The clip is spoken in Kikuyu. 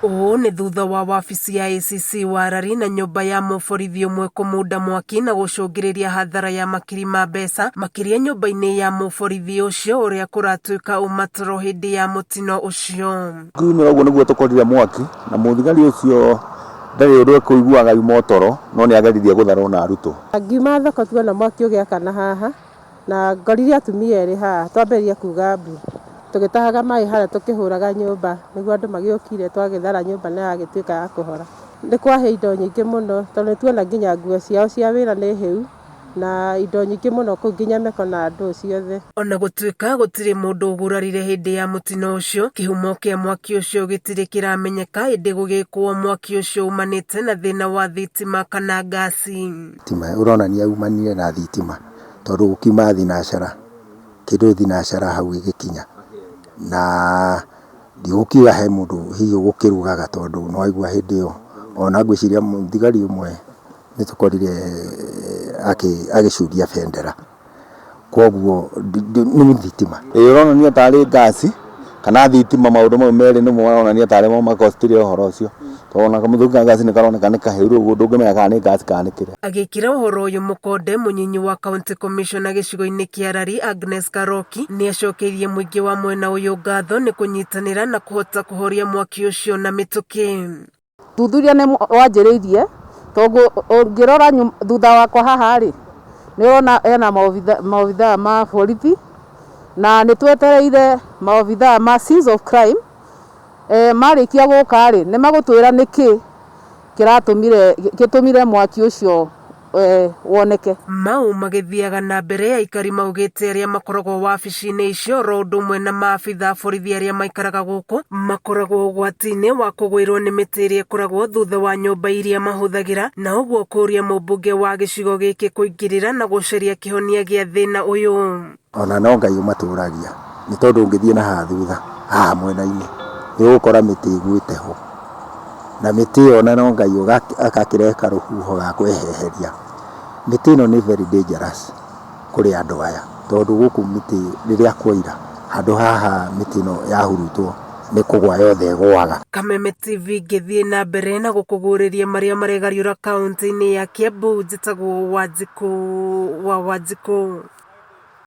Ũũ nĩ thutha wa wabici ya ACC wa Rari na nyũmba ya mũborithi ũmwe kũmunda mwaki na gũcũngĩrĩria hathara ya makiri ma mbeca makĩria nyũmba-inĩ ya mũborithi ũcio ũrĩa kũratuĩka uma toro hĩndĩ ya mũtino ũcio. Kiumĩra ũguo nĩguo tũkorire mwaki na mũthigari ũcio ndarĩ ũndũ ekũiguaga auma toro no nĩ ageririe gũtharwo na arutwo. Ngiuma thoko tuona mwaki ũgĩakana haha na ngorire atumia erĩ haha twambĩrĩria kuga mbu. Tũgĩtahaga maĩ harĩa tũkĩhũraga nyũmba nĩguo andũ magĩũkire twagĩthara nyũmba na yagĩtuĩka ya kũhora. Nĩ kwahĩa indo nyingĩ mũno tondũ nĩ tuona nginya nguo ciao cia wĩra nĩ hĩu na indo nyingĩ mũno kũu nginya meko na ndoo ciothe. Ona gũtuĩka gũtirĩ mũndũ ũgurarire hĩndĩ ya mũtino ũcio, kĩhumo kĩa mwaki ũcio gĩtirĩ kĩramenyeka ĩndĩ gũgĩkwo mwaki ũcio umanĩte na thĩna wa thitima kana ngasi. Thitima ũronania umanire na thitima tondũ gũkiuma thinacara kĩndũ thinacara hau ĩgĩkinya na ndigũkiuga he mũndũ hihi ũgũkĩrugaga tondũ nĩwaigua hĩndĩ ĩyo ona ngwĩciria thigari ũmwe nĩtũkorire agĩcuria bendera koguo nĩ thitima. Ĩĩ ũronania tarĩ ngasi kana thitima maũndũ mau merĩ nĩmo maronania tarĩ mo makostire ũhoro ũcio tondũ ona kamũtũngi ka ngasi nĩ karoneka nĩ kahĩu rĩu ndũngĩmenya kana nĩ ngasi kana nĩ kĩrĩa. Agĩkĩra ũhoro ũyũ mũkonde, mũnyinyi wa County Commissioner gĩcigo-inĩ kĩa Lari Agnes Karoki nĩacokeirie mũingĩ wa mwena ũyũ ngatho nĩ kũnyitanĩra na kũhota kũhoria mwaki ũcio na mĩtũkĩ. Ũthuthuria nĩ wanjĩrĩirie tondũ ũngĩrora thutha wakwa haha rĩ, nĩ ũrona hena maobithaa ma borithi na nĩ twetereire maobithaa ma scenes of crime, marĩkia gũka rĩ, nĩ megũtwĩra nĩkĩ kĩratũmire, gĩtũmire mwaki ũcio woneke. Mau magĩthiaga na mbere aikari maugĩte arĩa makoragwo wabici-inĩ icio oro ũndũ ũmwe na maabitha a borithi arĩa maikaraga gũkũ makoragwo ũgwati-inĩ wa kũgwĩrwo nĩ mĩtĩ ĩrĩa ĩkoragwo thutha wa nyũmba iria mahũthagĩra na ũguo kũria mũmbunge wa gĩcigo gĩkĩ kũingĩrĩra na gũcaria kĩhonia gĩa thĩna ũyũ. Ona no Ngai ũmatũragia nĩ tondũ ũngĩthiĩ na haha thutha haha mwena-inĩ nĩ ũgũkora mĩtĩ ĩgwĩte ho, na mĩtĩ ĩyo ona no Ngai agakĩrehe karũhuho ga kweheheria. Mĩtĩ ĩno nĩ very dangerous kũrĩ andũ aya tondũ gũkũ mĩtĩ rĩrĩa kwaura handũ haha mĩtĩ ĩno yahurutwo nĩ kũgwa yothe ĩgũaga. Kameme TV ngĩthiĩ na mbere na gũkũguũrĩria marĩa maregariũra kaũntĩ-inĩ ya Kiambu, njĩtagwo Wanjikũ wa Wanjikũ.